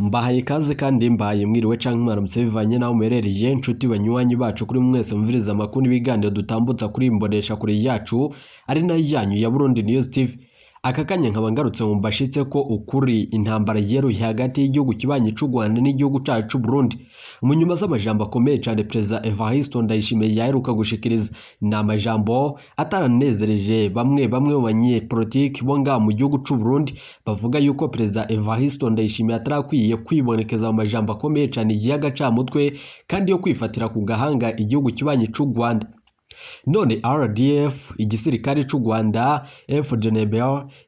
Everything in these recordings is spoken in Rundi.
Mbahaye ikaze kandi mbahaye mwiriwe canke mwaramutse bivanye n'aho muherereye, nshuti banywanyi bacu, kuri mwese mumviriza amakuru n'ibiganiro dutambutsa kuri imbonesha kure yacu, ari nayo yanyu ya Burundi News TV. Aka kanya nkaba ngarutse mu mbashitse ko ukuri intambara yeruye hagati y'igihugu kibanyi c'u Rwanda n'igihugu cacu c'u Burundi. Mu nyuma z'amajambo akomeye cane Perezida Evariste Ndayishimiye yaheruka gushikiriza, ni amajambo ataranezereje bamwe bamwe mu banyepolitiki bo ngaha mu gihugu c'u Burundi, bavuga yuko Perezida Evariste Ndayishimiye atarakwiye kwibonekeza mu majambo akomeye cane y'agacamutwe kandi yo kwifatira ku gahanga igihugu kibanyi c'u Rwanda. None RDF, igisirikare c'u Rwanda, FDNB,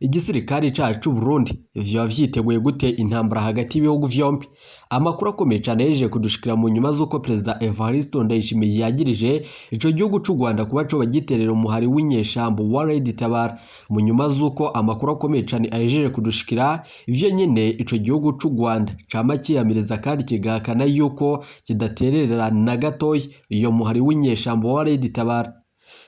igisirikare cacu c'u Burundi, vyoba vyiteguye gute intambara hagati y'ibihugu vyombi? Amakuru akomeye cane yejeje kudushikira mu nyuma z'uko Perezida Evariste Ndayishimiye yagirije ico gihugu c'u Rwanda kuba coba giterera umuhari w'inyeshambo wa Red Tabara. Mu nyuma z'uko amakuru akomeye cane ahejeje kudushikira, ivyo nyene ico gihugu c'u Rwanda cama kiyamiriza kandi kigahakana yuko kidaterera na gatoya iyo muhari w'inyeshambo wa Red Tabara.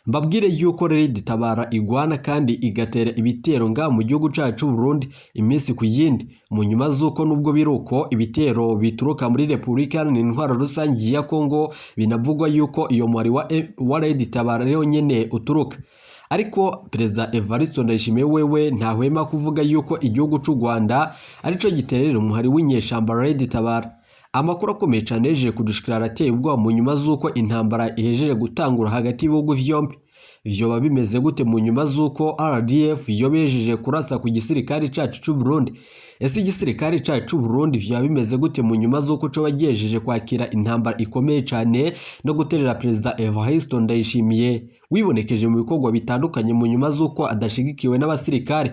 Mbabwire yuko Red Tabara igwana kandi igatera ibitero nga mu gihugu cacu c'u Burundi iminsi ku yindi, mu nyuma z'uko nubwo biruko ibitero bituruka muri Repubulika Iharanira Intwaro Rusangi ya Kongo, binavugwa yuko iyo muhari wa Red Tabara ariho nyene uturuka. Ariko Perezida Evariste Ndayishimiye wewe ntahwema kuvuga yuko igihugu c'u Rwanda arico giterera umuhari w'inyeshamba Red Tabara. Amakuru akomeye cane yejeje kudushikira arateye ubwoba mu nyuma z'uko intambara ihejeje gutangura hagati y'ibihugu vyombi. Vyoba bimeze gute mu nyuma z'uko RDF yoba ihejeje kurasa ku gisirikare cacu c'u Burundi? Ese igisirikare cacu c'u Burundi vyoba bimeze gute mu nyuma z'uko coba gihejeje kwakira intambara ikomeye cane no guterera Perezida Evariste Ndayishimiye wibonekeje mu bikorwa bitandukanye mu nyuma z'uko adashigikiwe n'abasirikare?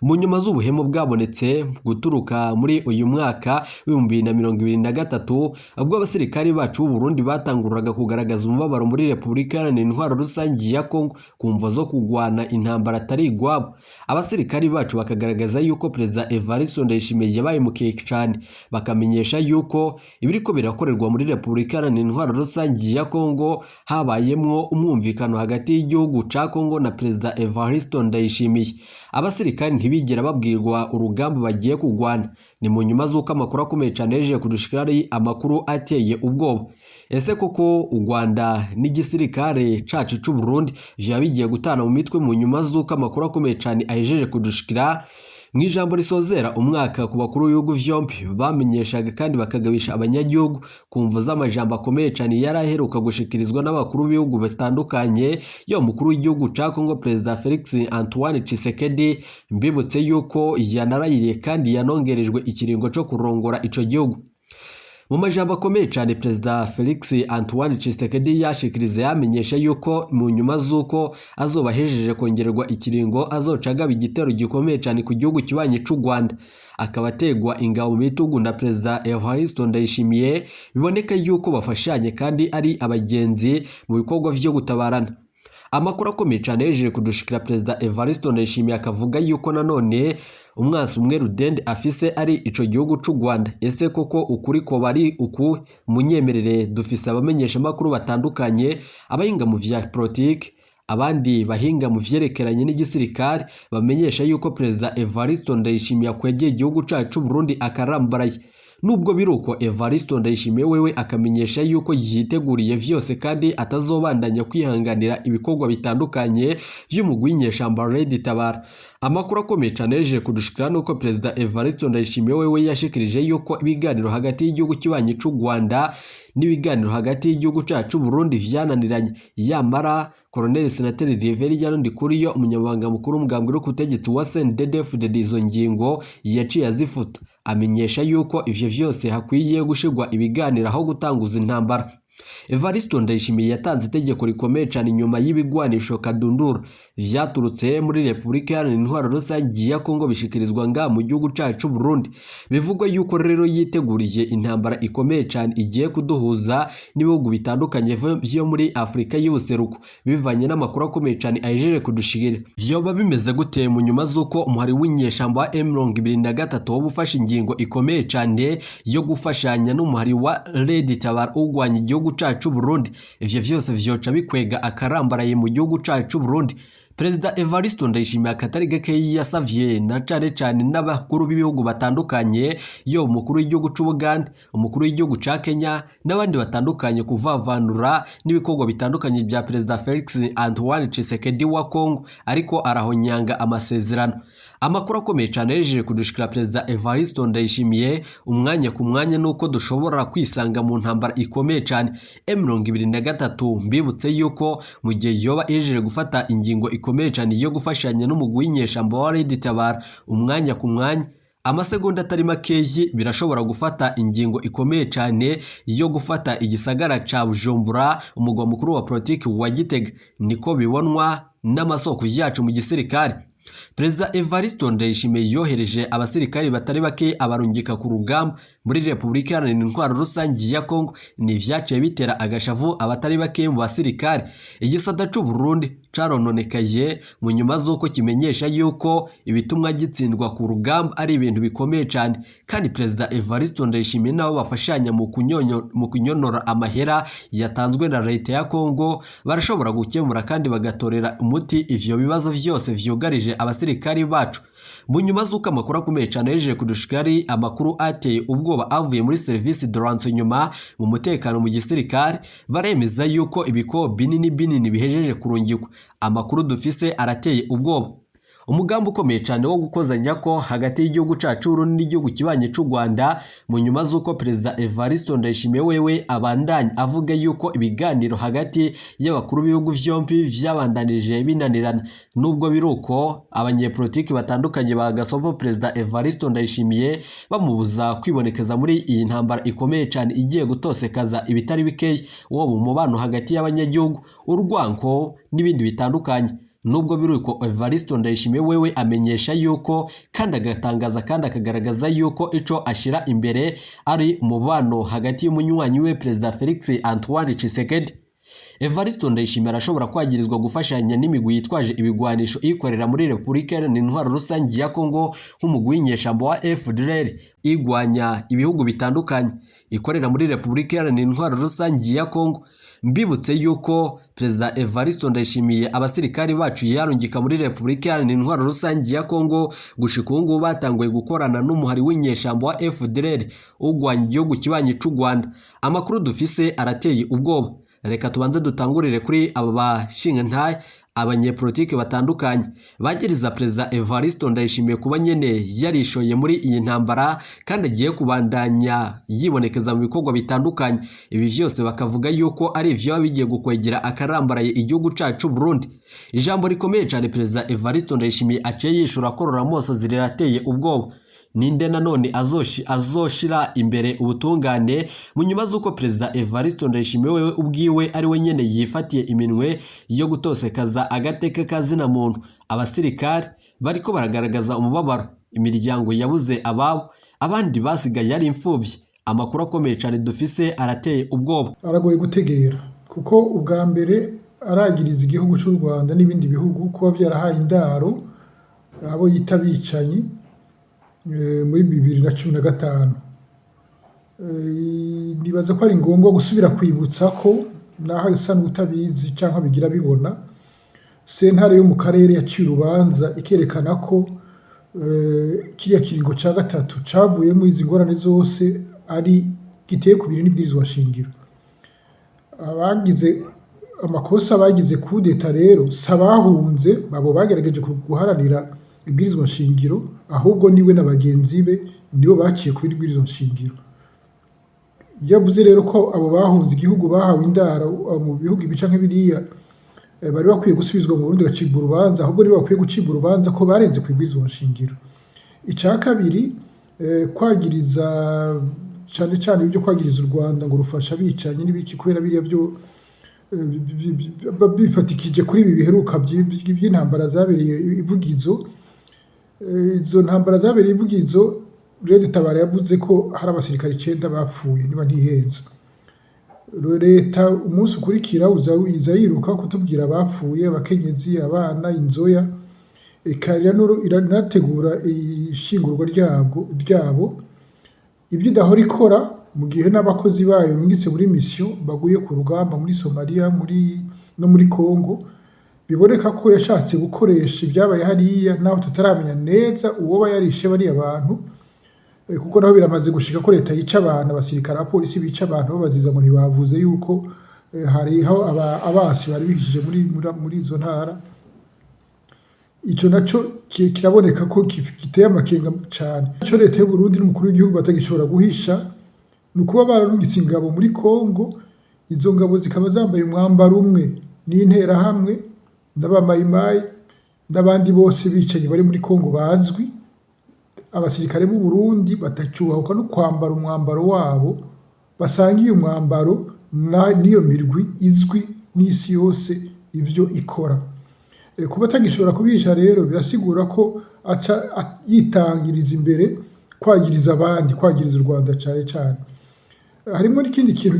Mu nyuma z'ubuhemu bwabonetse guturuka muri uyu mwaka w'2023, ubwo abasirikari bacu b'u Burundi batanguraga kugaragaza umubabaro muri Repubulika Iharanira Intwaro Rusangi ya Kongo ku mvo zo kugwana intambara atari igwabo, abasirikari bacu bakagaragaza yuko Perezida Evariste Ndayishimiye yabahemukiye cane, bakamenyesha yuko ibiriko birakorerwa muri Repubulika Iharanira Intwaro Rusangi ya Kongo habayemwo umwumvikano hagati y'igihugu ca Kongo na Perezida Evariste Ndayishimiye. Abasirikari ntibigera babwirwa urugamba bagiye kugwana. Ni mu nyuma z'uko amakuru akomeye cane yejeje kudushikira ari amakuru ateye ubwoba. Ese koko u Rwanda n'igisirikare cacu c'u Burundi vyoba bigiye gutana mu mitwe mu nyuma z'uko amakuru akomeye cane ahejeje kudushikira? Mu ijambo risozera umwaka ku bakuru b'ibihugu vyombi bamenyeshaga kandi bakagabisha abanyagihugu ku mvo z'amajambo akomeye cane yari aheruka gushikirizwa n'abakuru b'ibihugu batandukanye, yo mukuru w'igihugu ca Congo Perezida Felix Antoine Tshisekedi, mbibutse yuko yanarayiriye kandi yanongerejwe ikiringo co kurongora ico gihugu. Mu majambo akomeye cane Perezida Felix Antoine Tshisekedi yashikirize, yamenyesha yuko mu nyuma z'uko azoba ahejeje kongererwa ikiringo azoca agaba igitero gikomeye cane ku gihugu kibanyi c'u Rwanda, akaba ategwa ingabo mu bitugu na Perezida Evariste Ndayishimiye, biboneka yuko bafashanye kandi ari abagenzi mu bikorwa vyo gutabarana. Amakuru akomeye cane yejeje kudushikira, Perezida Evariste Ndayishimiye akavuga yuko nanone umwansi umwe rudende afise ari ico gihugu c'u Rwanda. Ese koko ukuri koba ari uku? Munyemerere, dufise abamenyesha makuru batandukanye, abahinga mu vya politike, abandi bahinga mu vyerekeranye n'igisirikare, bamenyesha yuko Perezida Evariste Ndayishimiye akwegeye igihugu cacu c'u Burundi akarambaraye. Nubwo biruko, Evariste Ndayishimiye wewe akamenyesha yuko yiteguriye vyose kandi atazobandanya kwihanganira ibikorwa bitandukanye vy'umugwi w'inyeshamba Red Tabara. Amakuru akomeye cane yejeje kudushikira nuko Perezida Evariste Ndayishimiye wewe yashikirije yuko ibiganiro hagati y'igihugu kibanyi c'u Rwanda n'ibiganiro hagati y'igihugu cacu Burundi vyananiranye. Yamara Colonel Senateri Reverien Ndikuriyo, umunyamabanga mukuru w'umugambwe uri ku butegetsi wa CNDD-FDD, izo ngingo yaciye azifuta, amenyesha yuko ivyo vyose hakwiye gushirwa ibiganiro aho gutanguza intambara. Evariste Ndayishimiye yatanze itegeko rikomeye cane inyuma y'ibigwanisho kadundura vyaturutse muri Repubulika Iharanira Intwaro Rusangi ya Kongo bishikirizwa nga mu gihugu cacu Burundi. Bivugwa yuko rero yiteguriye intambara ikomeye cane igiye kuduhuza n'ibihugu bitandukanye vyo muri Afurika y'ubuseruko, bivanye n'amakuru akomeye cane ahejeje kudushikira. Vyoba bimeze gute mu nyuma z'uko umuhari w'inyeshamba wa M23 woba ufashe ingingo ikomeye cane yo gufashanya n'umuhari wa Red Tabara ugwanya igihugu cacu Burundi? Ivyo vyose vyoca bikwega akarambaraye mu gihugu cacu Burundi. Perezida Evariste Ndayishimiye akatari gakeyi yasavye na cane cane n'abakuru b'ibihugu batandukanye, yo umukuru w'igihugu c'Ubugande, umukuru w'igihugu ca Kenya n'abandi batandukanye kuvavanura n'ibikorwa bitandukanye bya Perezida Felix Antoine Tshisekedi wa Congo, ariko arahonyanga amasezerano. Amakuru akomeye cane yejeje kudushikira Perezida Evariste Ndayishimiye umwanya ku mwanya nuko dushobora kwisanga mu ntambara ikomeye cane. M23 mbibutse yuko mu gihe yoba yejeje gufata ingingo ikomeye cane yo gufashanya n'umugwi w'inyeshamba wa Red Tabara, umwanya ku mwanya amasegonda atari makeyi birashobora gufata ingingo ikomeye cane yo gufata igisagara ca Bujumbura, umugwa mukuru wa politiki wa Gitega, niko bibonwa n'amasoko yacu mu gisirikare. Perezida Evariste Ndayishimiye yohereje abasirikari batari bake abarungika ku rugamba muri Repubulika Iharanira Intwaro Rusange ya Kongo, ni vyaciye bitera agashavu abatari bake mu basirikari. Igisata c'u Burundi carononekaye mu nyuma z'uko kimenyesha yuko ibitumwa gitsindwa ku rugamba ari ibintu bikomeye cane, kandi Perezida Evariste Ndayishimiye nabo bafashanya mu kunyonora amahera yatanzwe na leta ya Kongo barashobora gukemura kandi bagatorera umuti ivyo bibazo vyose vyugarije abasirikari bacu. Mu nyuma z'uko amakuru akomeye cane yejeje kudushikira ari amakuru ateye ubwoba avuye muri service de renseignement mu mutekano mu gisirikare, baremeza yuko ibikobo binini binini bihejeje kurungikwa. Amakuru dufise arateye ubwoba. Umugambi ukomeye cane wo gukozanya ko hagati y'igihugu cacu Burundi n'igihugu kibanye c'u Rwanda, mu nyuma z'uko Perezida Evariste Ndayishimiye wewe abandanya avuga yuko ibiganiro hagati y'abakuru b'ibihugu vyompi vyabandanije binanirana. Nubwo biruko abanyepolitiki batandukanye bagasopo Perezida Evariste Ndayishimiye bamubuza kwibonekeza muri iyi ntambara ikomeye cane igiye gutosekaza ibitari bikeyi, wo mu mubano hagati y'abanyagihugu, urwanko n'ibindi bitandukanye. Nubwo biruko Evariste Ndayishimiye wewe amenyesha yuko kandi agatangaza kandi akagaragaza yuko ico ashira imbere ari umubano hagati y'umunywanyi we Perezida Felix Antoine Tshisekedi. Evariste Ndayishimiye arashobora kwagirizwa gufashanya n'imigwi yitwaje ibigwanisho ikorera muri Repubulika Iharanira Intwaro Rusange ya Kongo nk'umugwi w'inyeshamba wa FDLR igwanya ibihugu bitandukanye ikorera muri Repubulika Iharanira Intwaro Rusange ya Kongo. Mbibutse yuko Perezida Evariste Ndayishimiye abasirikari bacu yarungika muri Repubulika Iharanira Intwaro Rusange ya Kongo gushika ubu ngubu batanguye gukorana n'umuhari w'inyeshamba wa FDLR ugwanya igihugu kibanyi c'u Rwanda. Amakuru dufise arateye ubwoba. Reka tubanze dutangurire kuri aba bashingantahe abanyepolitike batandukanye bagiriza Perezida Evariste Ndayishimiye kuba nyene yarishoye muri iyi ntambara kandi agiye kubandanya yibonekeza mu bikorwa bitandukanye. Ibi vyose bakavuga yuko ari ivyo bigiye gukwegera akarambaraye igihugu cacu Burundi. Ijambo rikomeye cane Perezida Evariste Ndayishimiye aciye yishura korora amosozi rirateye ubwoba. Ninde nanone azoshira imbere ubutungane mu nyuma z'uko Perezida Evariste Ndayishimiye wewe ubwiwe ari we nyene yifatiye iminwe yo gutosekaza agateka kazina muntu. Abasirikare bariko baragaragaza umubabaro, imiryango yabuze ababo, abandi basigaye ari imfuvyi. Amakuru akomeye cane dufise arateye ubwoba. Aragoye gutegera kuko ubwa mbere aragiriza igihugu c'u Rwanda n'ibindi bihugu kuba byarahaye indaro abo yita abicanyi muri 2015. Nibaza ko ari ngombwa gusubira kwibutsa ko naho isa n'utabizi canke bigira bibona, sentare yo mu karere yaciye urubanza ikerekana ko kiriya kiringo ca gatatu cavuyemo izi ngorane zose ari giteye kubiri n'ibwirizwa shingiro. Abagize amakosa bagize kudeta rero si abahunze abo bagerageje guharanira ibwirizwa shingiro, ahubwo niwe na bagenzi be nibo baciye kuri ibwirizwa shingiro. Iyo avuze rero ko abo bahunze igihugu bahawe indaro mu bihugu ibi canke biriya bari bakwiye gusubizwa mu Burundi bagacibwa urubanza, ahubwo nibo bakwiye gucibwa urubanza ko barenze ku ibwirizwa shingiro. Ica kabiri, kwagiriza cane cane ibyo kwagiriza u Rwanda ngo rufasha abicanyi n'ibiki, kubera biriya byo bifatikije kuri ibi biheruka by'intambara zabereye ivugizo. Izo ntambara zabereye ivugizo, Red Tabara yavuze ko hari abasirikare 9 bapfuye niba ntihenze. Leta umunsi ukurikira iza yiruka kutubwira abapfuye, abakenyezi, abana, inzoya, eka iranategura ishingurwa ryabo. Ibyo idahora ikora mu gihe n'abakozi bayo bungitse muri mission baguye ku rugamba muri Somalia, muri no muri Congo, Biboneka ko yashatse gukoresha ibyabaye hariya, naho tutaramenya neza uwoba yarishe bariya bantu, kuko naho biramaze gushika ko leta yica abantu, abasirikare, abapolisi bica abantu babaziza ngo ntibavuze yuko hariho abansi bari bihishije muri izo ntara. Ico naco kiraboneka ko giteye amakenga cane. Ico leta y'u Burundi n'umukuru w'igihugu batagishobora guhisha ni ukuba bararungitse ingabo muri Kongo, izo ngabo zikaba zambaye umwambaro umwe n'Interahamwe n'abamayimayi n'abandi bose bicanyi bari muri Kongo bazwi. Abasirikare b'u Burundi batacubahuka no kwambara umwambaro wabo, basangiye umwambaro n'iyo mirwi izwi n'isi yose ivyo ikora. Kuba atagishobora kubihisha rero birasigura ko aca yitangiriza imbere kwagiriza abandi, kwagiriza u Rwanda cane cane. Harimwo n'ikindi kintu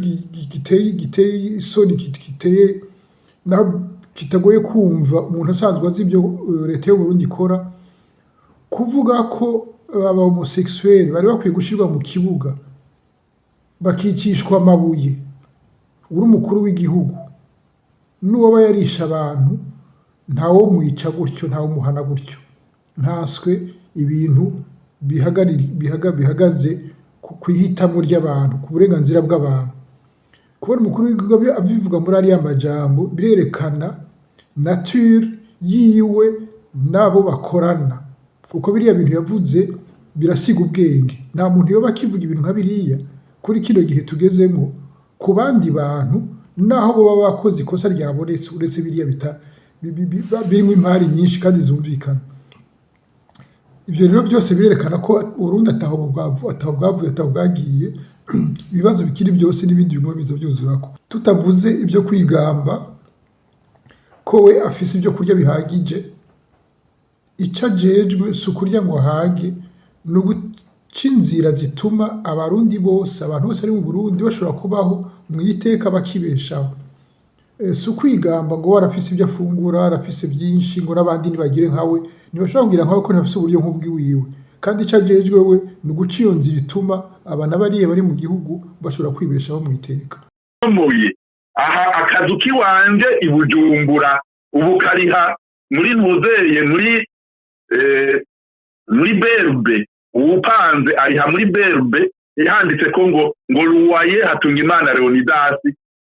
giteye isoni, giteye naho kitagoye kumva umuntu asanzwe azi ibyo leta y'u Burundi ikora, kuvuga ko aba homosexuels bari bakwiye gushirwa mu kibuga bakicishwa amabuye. Uri umukuru w'igihugu, n'uwoba yarishe abantu ntawomwica gutyo, ntawumuhana gutyo, ntaswe ibintu bihagaze kw'ihitamwo ry'abantu, ku burenganzira bw'abantu. Kubona umukuru w'igihugu abivuga muri ariya majambo birerekana nature yiwe n'abo bakorana, kuko biriya bintu yavuze birasiga ubwenge. Nta muntu yoba akivuga ibintu nka biriya kuri kino gihe tugezemwo ku bandi bantu, naho boba bakoze ikosa ryabonetse, uretse biriya birimwo impari nyinshi kandi zumvikana. Ivyo rero byose birerekana ko Uburundi ataho bwavuye, ataho bwagiye. Ibibazo bikiri byose n'ibindi bimwe biza vyuzurako, tutavuze ibyo kwigamba ko we afise ibyo kurya bihagije. Ico ajejwe si ukurya ngo ahage, ni uguca inzira zituma Abarundi bose, abantu bose bari mu Burundi bashobora kubaho mw'iteka, bakibeshaho. Si ukwigamba ngo we arafise ibyo afungura, arafise byinshi, ngo n'abandi ntibagire nkawe. Ntibashobora kugira nkawe ko ntibafise uburyo nk'ubwiwiwe. Kandi ico ajejwe we ni uguca iyo nzira ituma aba na bariya bari mu gihugu bashobora kwibeshaho mw'iteka. Muye aha akazu k'iwanje i Bujumbura ubu kariha muri ntuzeye muri BRB, uwupanze ariha muri BRB, handitse ko ngo loyer Hatungimana Leonidas,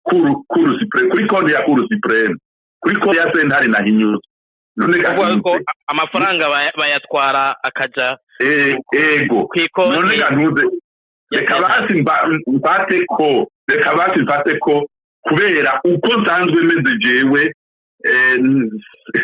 cour suprême, kuri konti ya Cour suprême, kuri konti ya sentare na hinyuza. None kuvuga ko amafaranga bayatwara akaja ego kw'ikonti none gantuze ya reka sentare. Basi mfate ko, reka basi mfate ko kubera uko nsanzwe meze jewe,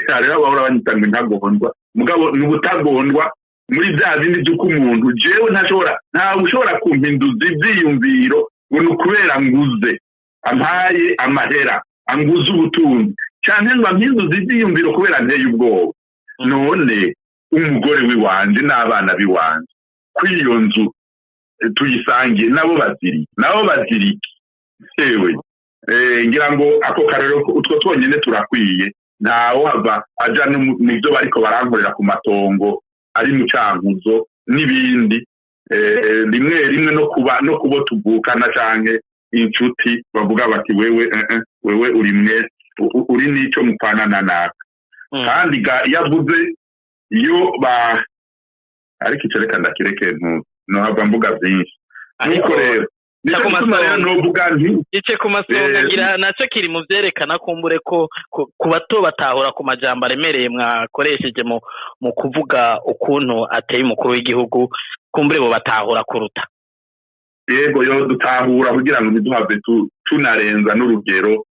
hariho abahora banyita ngo intagondwa, mugabo ni ubutagondwa muri bya bindi by'uko umuntu jewe ntashobora, ntawe ushobora kumpinduza ivyiyumviro ngo ni ukubera nguze ampaye amahera, anguze ubutunzi, canke ngo ampinduze ivyiyumviro kubera nteye ubwoba. None umugore w'iwanje n'abana b'iwanje kuri iyo nzu tuyisangiye nabo baziriki yewe, ngira ngo ako karero utwo twonyene turakwiye. Ntawo hava aja no mu byo bariko barankorera ku matongo ari mu Cankuzo n'ibindi, rimwe rimwe no kuba no kubo tuvukana canke inshuti bavuga bati: "Wewe wewe uri mwe uri n'ico mupfana na naka." Kandi ga iyo avuze iyo ba ariko ico reka ndakireke, nohava mvuga vyinshi. Ariko nuko rero ca nico ku gituma rero masonga. Novuga nti Ice ku masonga, ngira naco kiri mu vyerekana kumbure ko ku bato batahura ku majambo aremereye mwakoresheje mu kuvuga ukuntu ateye umukuru w'igihugu, kumbure bo batahura kuruta. Yego, yo dutahura kugira ngo ntiduhave tunarenza n'urugero.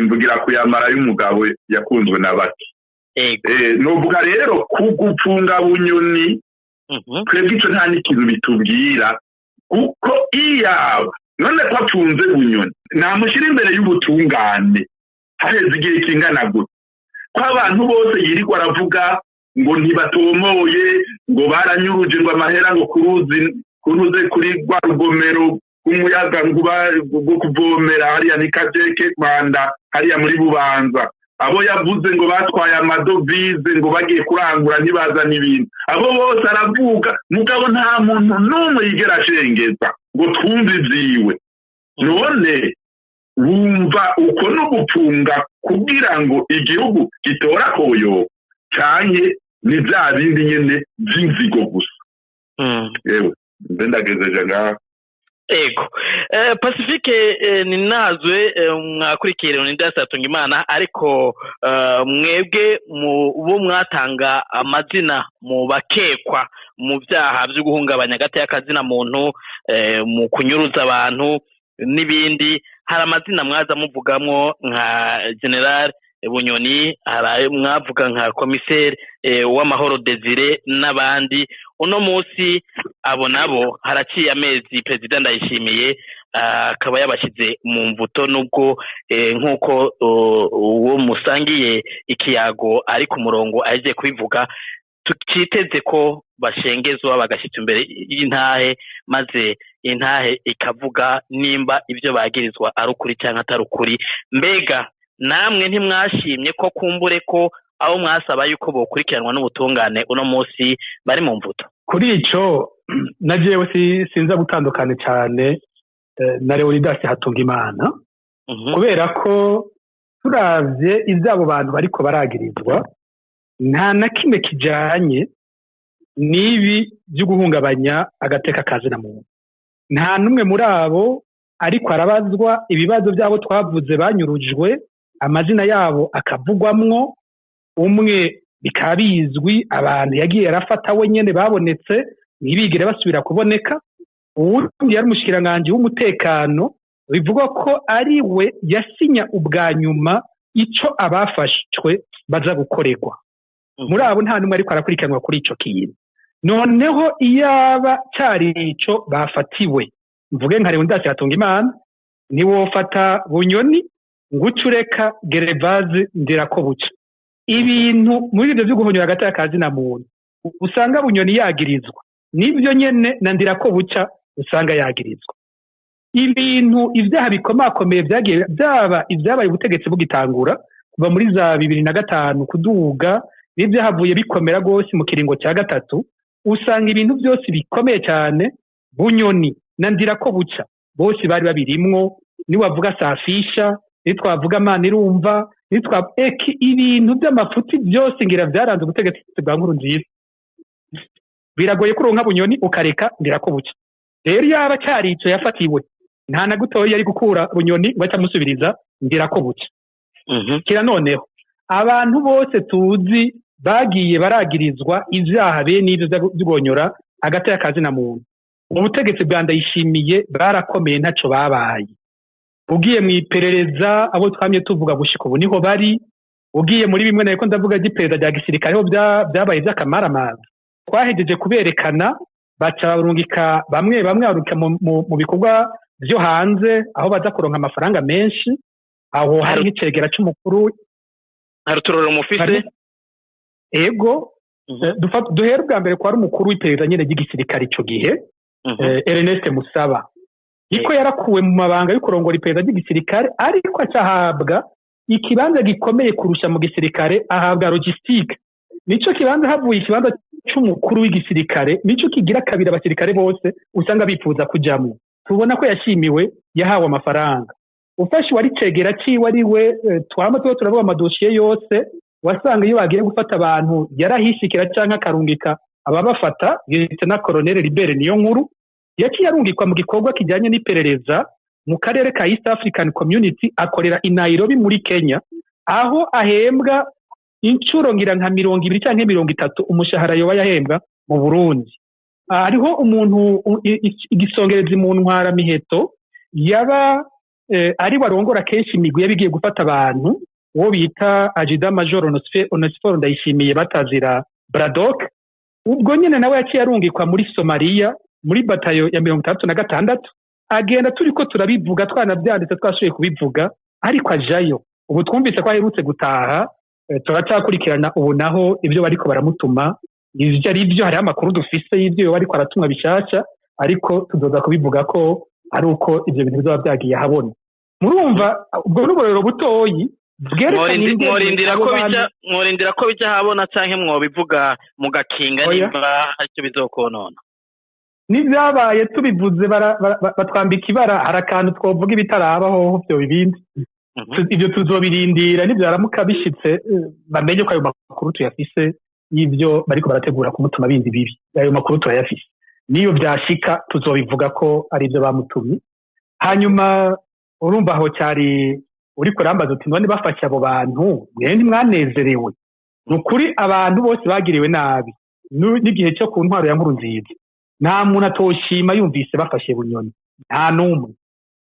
Mvugira kuyamara y'umugabo yakunzwe na bake. Novuga rero kugupfunga Bunyoni, twebwe ico nta n'ikintu bitubwira, kuko iyaba none ko apfunze Bunyoni namushyira imbere y'ubutungane haheze igihe kingana gute, ko abantu bose yirirwa aravuga ngo ntibatomoye, ngo baranyuruje, ngo amahera, ngo kuruzi kuruze kuri rwa rugomero rw'umuyaga nkuba rwo kuvomera hariya ni Kajeke Rwanda hariya muri Bubanza, abo yavuze ngo batwaye amadovize, ngo bagiye kurangura ntibazane ibintu, abo bose aravuga, mugabo nta muntu n'umwe yigera ashengeza ngo twumve ivyiwe. None Wumva uko no gupfunga kugira ngo igihugu gitora koyo, canke ni bya bindi nyene vy'inzigo gusa? Yewe, mbe ndagezeje ngaho. Ego, Pacifique Ninazwe, mwakurikiye Leonidas Hatungimana, ariko mwebwe mu bo mwatanga amazina mu bakekwa mu byaha byo guhungabanya hagati y'akazina muntu, mu kunyuruza abantu n'ibindi, hari amazina mwaza muvugamwo nka General Bunyoni, hari ayo mwavuga nka Komiseri w'Amahoro Desire n'abandi. Uno munsi abo nabo haraciye amezi Perezida Ndayishimiye akaba yabashyize mu mvuto, nubwo nk'uko uwo musangiye ikiyago ari ku murongo agiye kubivuga, tutiteze ko bashengezwa bagashyitsa imbere y'intahe, maze intahe ikavuga nimba ibyo bagirizwa ari ukuri cyangwa atari ukuri. Mbega namwe ntimwashimye ko kumbure ko abo mwasaba yuko bokurikiranwa n'ubutungane uno munsi bari mu mvuto? Kuri ico na jewe sinza gutandukana cyane na Leonidas Hatungimana, kubera ko turavye ivy'abo bantu bariko baragirizwa, nta na kimwe kijanye n'ibi byo guhungabanya agateka kazina muntu. Nta n'umwe muri abo ariko arabazwa ibibazo by'abo twavuze banyurujwe, amazina yabo akavugwamwo. Umwe bikaba bizwi abantu yagiye arafata we nyene babonetse, ntibigire basubira kuboneka. Uwundi yari umushikiranganji w'umutekano, bivugwa ko ari we yasinya ubwa nyuma ico abafashwe baza gukorerwa. Muri abo nta n'umwe ariko arakurikiranwa kuri ico kintu. Noneho iyaba cari ico bafatiwe, mvuge nka Leonidas Hatungimana, ntiwofata Bunyoni ngo uce ureka Gerevaze Ndirakobuca. Ibintu muri ibyo byo guhonyora hagati y'akazi na muntu usanga Bunyoni yagirizwa, nibyo nyene na Ndirakobuca usanga yagirizwa. Ibintu ibyaha bikomakomeye byagiye byaba ibyabaye ubutegetsi bugitangura kuva muri za 2005 kuduga, n'ibyahavuye bikomera rwose mu kiringo cya gatatu, usanga ibintu byose bikomeye cyane Bunyoni na Ndirakobuca bose bari babirimwo. Niwavuga Safisha, nitwavuga Manirumva, nitwa eki, ibintu by'amafuti byose ngira byaranze ubutegetsi bwa Nkurunziza. Biragoye kuronka Bunyoni ukareka Ndirakobuca. Rero yaba cyari ico yafatiwe, nta na gutoya yari gukura Bunyoni ngo ace amusubiriza Ndirakobuca. Kira noneho abantu bose tuzi bagiye baragirizwa ivyaha bene ivyo vy'ugonyora hagati y'akazi na muntu, ubutegetsi bwa Ndayishimiye barakomeye, ntaco babaye. Ugiye mu iperereza, abo twamye tuvuga gushika ubu niho bari. Ugiye muri bimwe nariko ndavuga ry'iperereza rya gisirikare, ho byabaye by'akamaramaza, twahejeje kuberekana, baca barungika bamwe bamwe barungika mu bikorwa vyo hanze aho baza kuronka amafaranga menshi. Aho hari nk'icegera c'umukuru. Hari uturorero mufise? Ego. Duhere ubwa mbere kwa ari umukuru w'iperereza nyene ry'igisirikare ico gihe, Ernest Musaba, iko yarakuwe mu mabanga yo kurongora iperereza ry'igisirikare, ariko acahabwa ikibanza gikomeye kurusha mu gisirikare, ahabwa logistique. Nico kibanza, havuye ikibanza c'umukuru w'igisirikare, nico kigira kabiri abasirikare bose usanga bifuza kujamwo. Tubona ko yashimiwe, yahawe amafaranga. Ufashe wari cegera ciwe, ari we twama tuba turavuga amadosiye yose, wasanga iyo bagiye gufata abantu yarahishikira canke akarungika ababafata. Na Colonel Libere niyo nkuru yaciye arungikwa mu gikorwa kijyanye n'iperereza mu karere ka East African Community, akorera i Nairobi muri Kenya, aho ahembwa inshuro ngira nka 20 canke 30 umushahara yoba yahembwa mu Burundi. Hariho umuntu igisongerezi mu ntwara miheto yaba ari warongora kenshi imigwi yabigiye gufata abantu, uwo bita Ajida Major Onesphore Ndayishimiye batazira Bradok. Ubwo nyene nawe yaciye arungikwa muri Somalia muri batayo ya 66, agenda turiko turabivuga, twanabyanditse, twashoboye kubivuga, ariko ajayo. Ubu twumvise ko aherutse gutaha, turacyakurikirana ubu naho ibyo bariko baramutuma ivyo ari byo. Hariho amakuru dufise y'ibyo yoba ariko aratumwa bishasha, ariko tuzoza kubivuga ko ari uko ivyo bintu bizoba vyagiye ahabona. Murumva ubwo n'uburorero butoyi bwerekana ingene Mworindira abo ko bantu bija, mworindira ko bija habona canke mwobivuga mugakinga Oya. nimba haricyo bizokonona? N'ibyabaye tubivuze batwambika ibara. Hari akantu twovuga ibitarabaho byo ibindi. Ibyo tuzobirindira, nibyaramuka bishitse bamenye ko ayo makuru tuyafise y'ibyo bariko barategura kumutuma bindi bibi. Ayo makuru turayafise, niyo byashika tuzobivuga ko ari ibyo bamutumye. Hanyuma urumva aho cyari uriko urambaza uti: "None bafashe abo bantu, mwe ntimwanezerewe?" Ni ukuri, abantu bose bagiriwe nabi n'igihe cyo ku ntwaro ya Nkurunziza, nta muntu atoshima yumvise bafashe Bunyoni, nta n'umwe.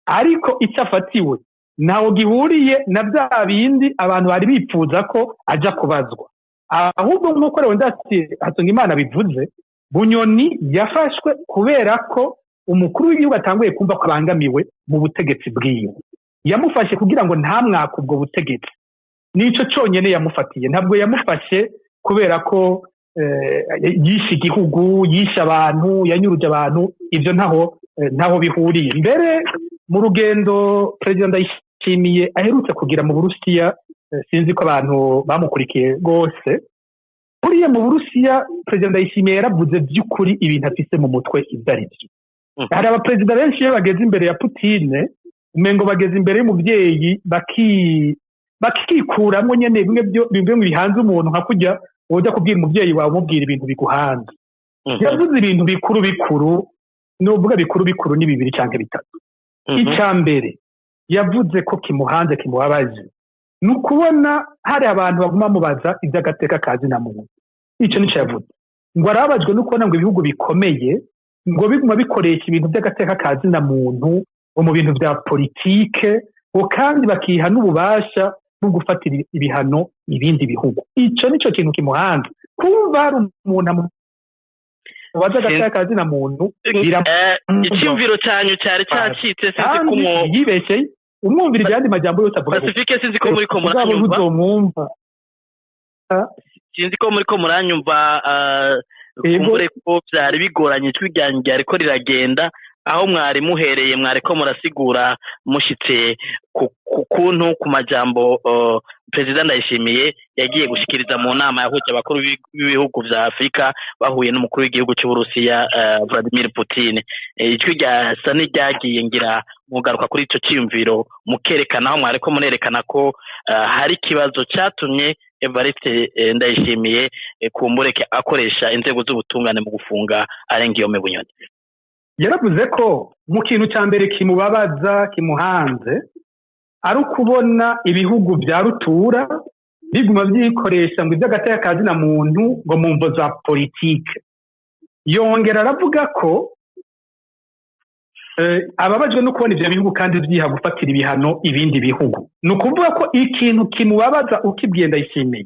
Ariko icyo afatiwe ntawo gihuriye na bya bindi abantu bari bipfuza ko aja kubazwa. Ahubwo nk'uko Leonidas Hatungimana bivuze, Bunyoni yafashwe kubera ko umukuru w'igihugu atanguye kumva ko abangamiwe mu butegetsi bwiwe. Yamufashe kugira ngo ntamwake ubwo butegetsi, nico cyonyine yamufatiye. Ntabwo yamufashe kubera ko yishe igihugu, yishe abantu, yanyuruje abantu. Ibyo ntaho bihuriye. Mbere mu rugendo Perezida Ndayishimiye aherutse kugira mu Burusiya, sinzi ko abantu bamukurikiye rwose, buriya mu Burusiya Perezida Ndayishimiye yaravuze by'ukuri ibintu afise mu mutwe ibyo ari byo. Hari abaperezida benshi iyo bageze imbere ya Putine umengo bageze imbere y'umubyeyi, bakikuramo nyene bimwe byo bimwe bihanze umuntu, nka kujya ujya kubwira umubyeyi wawe, umubwira ibintu biguhanze. Yavuze ibintu bikuru bikuru, nuvuga bikuru bikuru ni bibiri cyangwa bitatu. Icya mbere yavuze ko kimuhanze, kimubabaje, ni ukubona hari abantu baguma mubaza iby'agateka ka zina muntu. Icyo nicyo yavuze, ngo arababajwe no kubona ngo ibihugu bikomeye ngo biguma bikoresha ibintu by'agateka ka zina muntu ngo mu bintu bya politike, ngo kandi bakiha n'ububasha bwo gufatira ibihano ibindi bihugu. Icyo nicyo kintu kimuhanze, kumva hari umuntu amubaza agateka ka zina muntu. Icyumviro cyanyu cyari cyacitse, sinzi ko Kandi yibeshye umwumvira ibyandi majambo yose avuga. Pacifique, sinzi ko muri ko Mugabo muranyumva. ntuzomwumva. Sinzi ko muri ko muranyumva. Yego. Kumbure ko byari bigoranye, ijwi ryanjye ryariko riragenda. Aho mwari muhereye, mwari ko murasigura mushitse ku kuntu ku majambo Perezida Ndayishimiye yagiye gushikiriza mu nama yahuje abakuru b'ibihugu vya Afurika bahuye n'umukuru w'igihugu cy'Uburusiya Vladimir Putin. Ijwi ryasa n'iryagiye, ngira mugaruka kuri ico ciyumviro mukerekana aho mwari ko murerekana ko hari ikibazo catumye Evariste Ndayishimiye kumbureke akoresha inzego z'ubutungane mu gufunga Arengiyome Bunyoni. Yaravuze ko mu kintu cya mbere kimubabaza, kimuhanze, ari ukubona ibihugu bya rutura biguma byikoresha ngo iby'agateka ka zina muntu ngo mu mvo za politike. Yongera aravuga ko ababajwe no kubona ibyo bihugu kandi byiha gufatira ibihano ibindi bihugu. Ni ukuvuga ko ikintu kimubabaza ukibwiye Ndayishimiye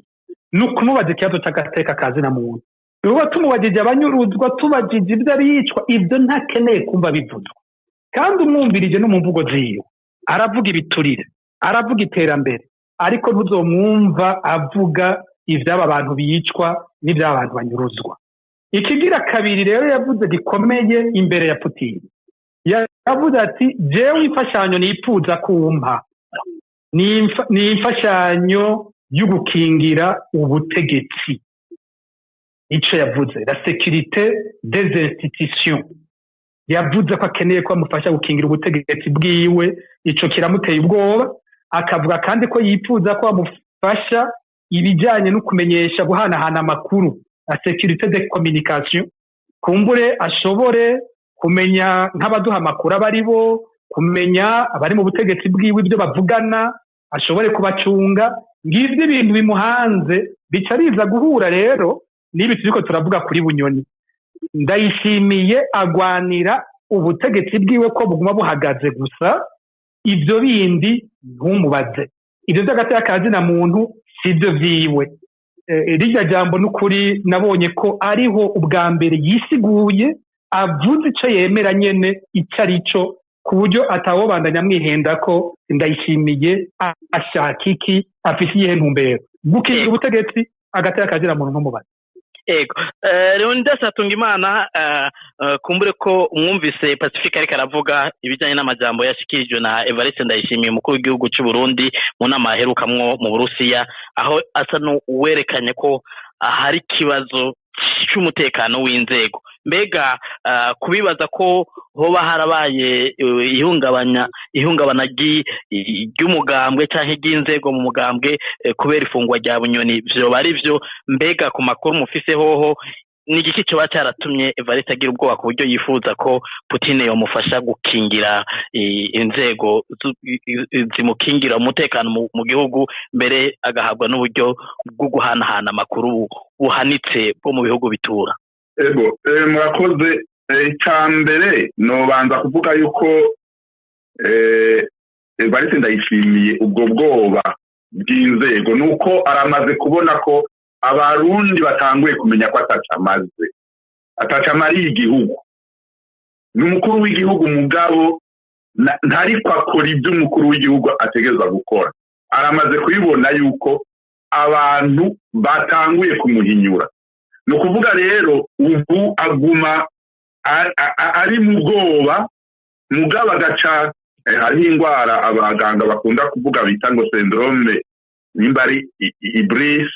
ni ukumubaza ikibazo cy'agateka ka zina muntu. Niba tumubajije abanyuruzwa, tubajije ibyo abicwa, ibyo ntakeneye kumva bivuzwa. Kandi umwumvirije no mu mvugo ziwe, aravuga ibiturire, aravuga iterambere, ariko ntuzomwumva avuga iby'aba bantu bicwa n'iby'aba bantu banyuruzwa. Ikigira kabiri rero yavuze gikomeye imbere ya Putin, yavuze ati: "Jewe imfashanyo nifuza kumpa ni imfashanyo yo gukingira ubutegetsi." Ico yavuze, la sécurité des institutions. Yavuze ko akeneye ko bamufasha gukingira ubutegetsi bwiwe, ico kiramuteye ubwoba. Akavuga kandi ko yifuza ko bamufasha ibijyanye no kumenyesha, guhanahana amakuru, la sécurité de communication, kumbure ashobore kumenya nk'abaduha amakuru abo ari bo, kumenya abari mu butegetsi bwiwe ibyo bavugana, ashobore kubacunga. Ngibyo ibintu bimuhanze, bica biza guhura rero n'ibi turiko turavuga kuri Bunyoni. Ndayishimiye agwanira ubutegetsi bwiwe ko buguma buhagaze gusa, ibyo bindi ntumubaze. Ibyo by'agateka ka zina muntu sibyo vyiwe. Rirya jambo n'ukuri nabonye ko ariho ubwa mbere yisiguye, avuze ico yemera nyene ico ari cyo, ku buryo atawobandanya amwihenda ko Ndayishimiye ashaka iki, afise iyihe ntumbero: gukingira ubutegetsi, agateka ka zina muntu ntumubaze. Ego. Leonidas Hatungimana, kumbure ko umwumvise Pacifique ariko aravuga ibijyanye n'amajambo yashikirijwe na Evariste Ndayishimiye, umukuru w'igihugu cy'u Burundi, mu nama aherukamwo mu Burusiya, aho asa n'uwerekanye ko hari ikibazo cy'umutekano w'inzego. Mbega kubibaza ko hoba harabaye ihungabana ry'umugambwe canke ry'inzego mu mugambwe kubera ifungwa rya Bunyoni, vyoba ari vyo? Mbega ku makuru mufise hoho, ni igiki coba caratumye Evariste agira ubwoba ku buryo yifuza ko Putin yomufasha gukingira inzego zimukingira umutekano mu gihugu, mbere agahabwa n'uburyo bwo guhanahana amakuru buhanitse bwo mu bihugu bitura? Ego, murakoze. Icya mbere nobanza kuvuga yuko Evariste Ndayishimiye ubwo bwoba bw'inzego nuko aramaze kubona ko Abarundi batanguye kumenya ko ataca amaze, ataca amariye igihugu. Ni umukuru w'igihugu, mugabo ntariko akora ibyo umukuru w'igihugu ategerezwa gukora. Aramaze kubibona yuko abantu batanguye kumuhinyura. Ni ukuvuga rero ubu aguma ari mu bwoba, mugabo agaca hariho indwara abaganga bakunda kuvuga bita ngo syndrome nimba ari hybris.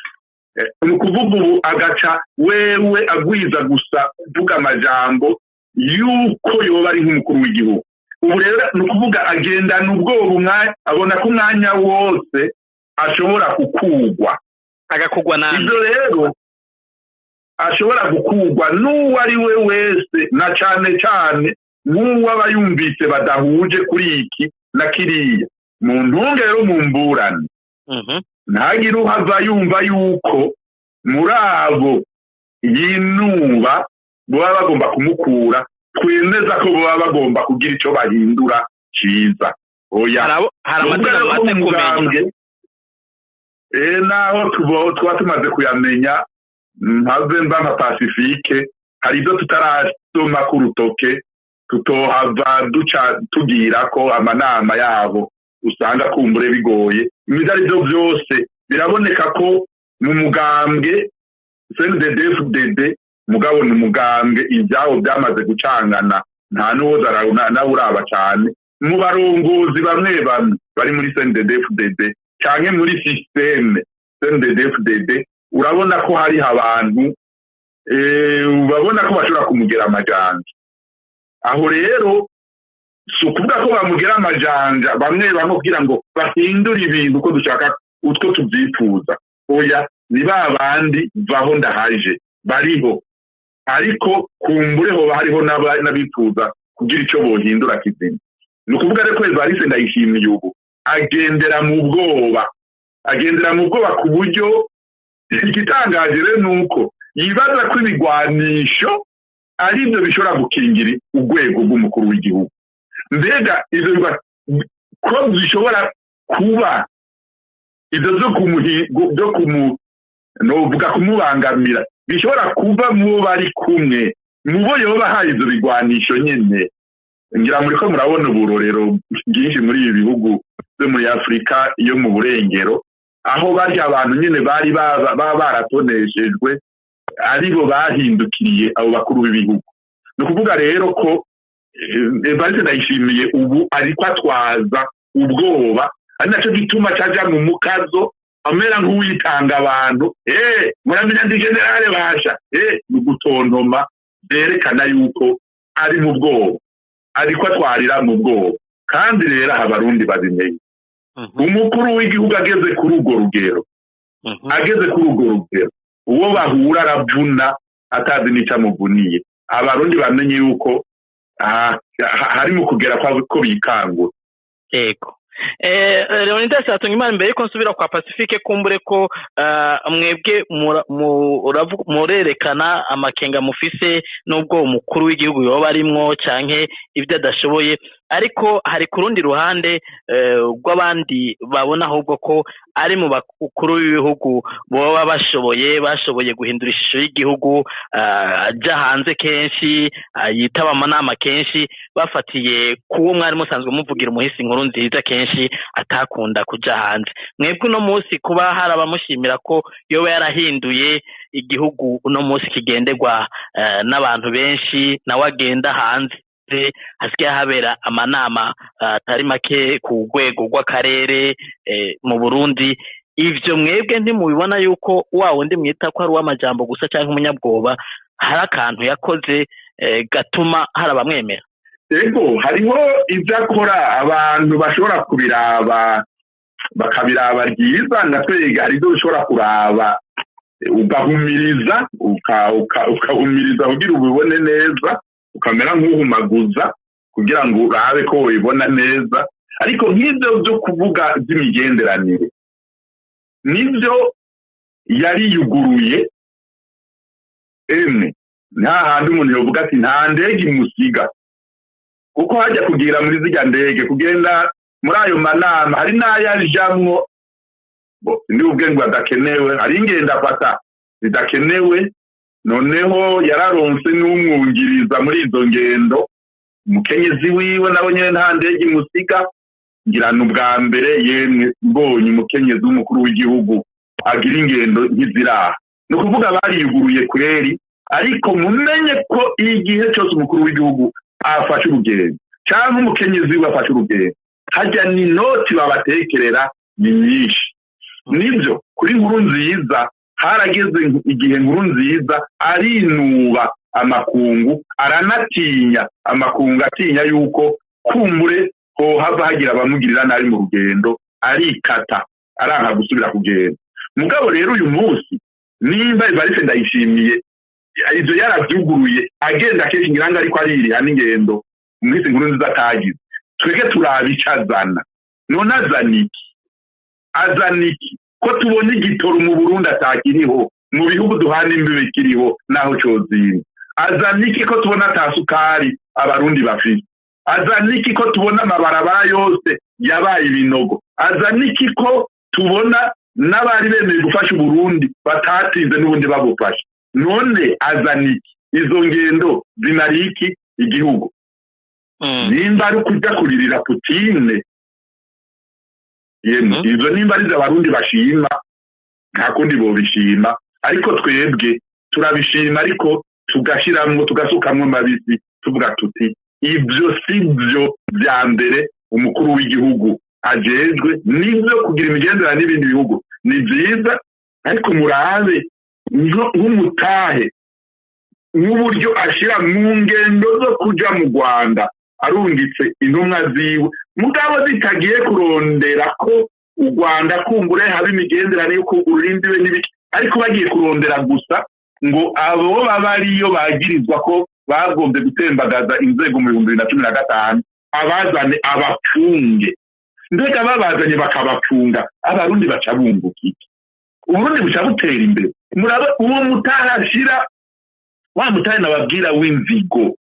Ni ukuvuga ubu agaca wewe agwiza gusa kuvuga amajambo yuko yoba ari nk'umukuru w'igihugu. Ubu rero ni ukuvuga agendana ubwoba, abona ko umwanya wose ashobora gukugwa. Agakugwa nande? Ibyo rero ashobora gukugwa n'uwo ari we wese, na cane cane nk'uwo aba yumvise badahuje kuri iki na kiriya. Mu ntunge rero, mu mburane, ntagire uhava yumva yuko muri abo yinuba baba bagomba kumukura, twemeza ko baba bagomba kugira ico bahindura ciza. Oya. Hari amazina mumaze kumenya? Naho tuba tumaze kuyamenya, mpave mba nka Pacifique, hari ibyo tutarasoma ku rutoke, tutohava duca tugira ko amanama yabo usanga kumbure bigoye. Ibyo ari byo byose, biraboneka ko mu mugambwe CNDD-FDD, mugabo ni umugambwe ibyabo byamaze gucangana, nta n'uwoza nawe uraba cyane mu barongozi bamwe bamwe bari muri CNDD-FDD canke muri système CNDD-FDD. Urabona ko hariho abantu babona ko bashobora kumugera amajanja. Aho rero si ukuvuga ko bamugera amajanja bamwe bamwe kugira ngo bahindure ibintu uko dushaka, utwo tubyifuza. Oya, ni ba bandi vaho ndahaje bariho, ariko kumbure hoba hariho n'abifuza kugira icyo bohindura kizima. Ni ukuvuga rero ko Evariste Ndayishimiye ubu agendera mu bwoba, agendera mu bwoba ku buryo igitangaje rero ni uko yibaza ko ibigwanisho ari byo bishobora gukingira urwego rw'umukuru w'igihugu. Mbega ibyo ko bishobora kuba ibyo byo kumu novuga kumubangamira, bishobora kuva mu bo bari kumwe, mu bo yoba ahaye ibyo bigwanisho nyene? Ngira muri ko murabona uburorero bwinshi muri ibi bihugu byo muri Afurika yo mu burengero, aho barya abantu nyene bari baba baratoneshejwe aribo bahindukiriye abo bakuru b'ibihugu. Ni ukuvuga rero ko Evariste Ndayishimiye ubu ariko atwaza ubwoba, ari nacyo gituma caja mu mukazo amera nk'uwitanga abantu: "Muramenya ndi général basha." Ni gutontoma byerekana yuko ari mu bwoba, ariko atwarira mu bwoba. Kandi rero aha Abarundi babimenye, umukuru w'igihugu ageze kuri urwo rugero, ageze kuri urwo rugero, uwo bahura aravuna atazi n'icyo amuvuniye. Abarundi bamenye yuko hari mu kugera ko bikangura. Yego. Leonidas Hatungimana, mbere yuko nsubira kwa Pacifique, kumbure ko mwebwe murerekana amakenga mufise n'ubwo umukuru w'igihugu yoba arimwo canke ibyo adashoboye, ariko hari ku rundi ruhande rw'abandi babona ahubwo ko ari mu bakuru b'ibihugu boba bashoboye guhindura ishusho y'igihugu, aja hanze kenshi, yitaba amanama kenshi, bafatiye kuwo mwari musanzwe muvugira umuhisi inkuru nziza kenshi atakunda kuja hanze. Mwebwe uno munsi kuba hari abamushimira ko yoba yarahinduye igihugu, uno munsi kigenderwa n'abantu benshi, nawe agenda hanze, hasigaye habera amanama atari make ku rwego rw'akarere mu Burundi. Ivyo mwebwe ntimubibona yuko wa wundi mwita ko ari uw'amajambo gusa canke umunyabwoba, hari akantu yakoze gatuma hari abamwemera? Ego, hariho ibyo akora abantu bashobora kubiraba bakabiraba ryiza. Ndatwega hari ibyo ushobora kuraba ugahumiriza, ukahumiriza kugira ubibone neza, ukamera nk'uhumaguza kugira ngo urabe ko ubibona neza. Ariko nk'ibyo byo kuvuga by'imigenderanire, nibyo yariyuguruye emwe, nta handi umuntu yovuga ati nta ndege imusiga, kuko hajya kugira muri zirya ndege, kugenda muri ayo manama, hari n'ayo ajamwo ndi ubwe ngo adakenewe, hari ingendo afata zidakenewe. Noneho yararonse n'umwungiriza muri izo ngendo, umukenyezi wiwe nawe nyene nta ndege imusiga. Ngira ni ubwa mbere yemwe mbonye umukenyezi w'umukuru w'igihugu agira ingendo nk'iziraha. Ni ukuvuga bariyuguruye kweri, ariko mumenye ko igihe cyose umukuru w'igihugu afashe urugendo cyangwa umukenyezi we afashe urugendo, hajya ni noti babatekerera ni nyinshi. Nibyo, kuri Nkuru Nziza harageze igihe Nkuru Nziza arinuba amakungu, aranatinya amakungu, atinya yuko kumbure hohava hagira abamugirira nabi mu rugendo, arikata aranka gusubira kugenda. Mugabo rero uyu munsi nimba Evariste Ndayishimiye ibyo yarabyuguruye agenda kenshi, ngira ngo ariko aririha n'ingendo umunsi Nkuru Nziza atagize, twebwe turaba icyo azana. None azana iki? Azana iki ko tubona igitoro mu Burundi atakiriho, mu bihugu duhana imbibe kiriho naho cozimba? Azana iki ko tubona ata sukari Abarundi bafite? Azana iki ko tubona amabarabara yose yabaye ibinogo? Azana iki ko tubona n'abari bemeye gufasha Uburundi batatinze n'ubundi babufasha? None azana iki? Izo ngendo zimara iki igihugu? Nimba ari ukuja kuririra Putine, yemwe, izo nimba ari Abarundi bashima, nta kundi bobishima. Ariko twebwe turabishima, ariko tugashiramwo, tugasukamwo mabisi, tuvuga tuti ibyo si byo bya mbere umukuru w'igihugu ajejwe. Nibyo, kugira imigenderanire n'ibindi bihugu ni byiza, ariko murabe nk'umutahe, nk'uburyo ashyira mu ngendo zo kuja mu Rwanda, arungitse intumwa ziwe, mugabo zitagiye kurondera ko u Rwanda kumbure haba imigenderanire yo kugurura imbibe n'ibiki, ariko bagiye kurondera gusa ngo abo baba ariyo bagirizwa ko bagombye gutembagaza inzego mu 2015, abazane abapfunge. Mbega babazanye bakabapfunga, Abarundi baca bunguka iki? Uburundi buca butera imbere? Murabe uwo mutahe ashira, wa mutahe nababwira w'inzigo,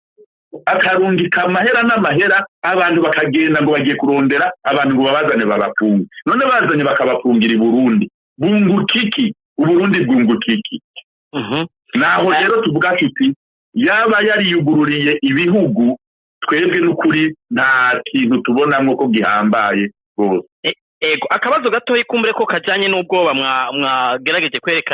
akarungika amahera n'amahera, abantu bakagenda ngo bagiye kurondera abantu ngo babazane babafunge. None bazanye bakabafungira i Burundi, bunguka iki? Uburundi bwunguka iki? Naho rero tuvuga tuti yaba yariyugururiye ibihugu, twebwe n'ukuri nta kintu tubonamwo ko gihambaye rwose. Ego, akabazo gatoyi kumbure ko kajanye n'ubwoba mwagerageje kwerekana.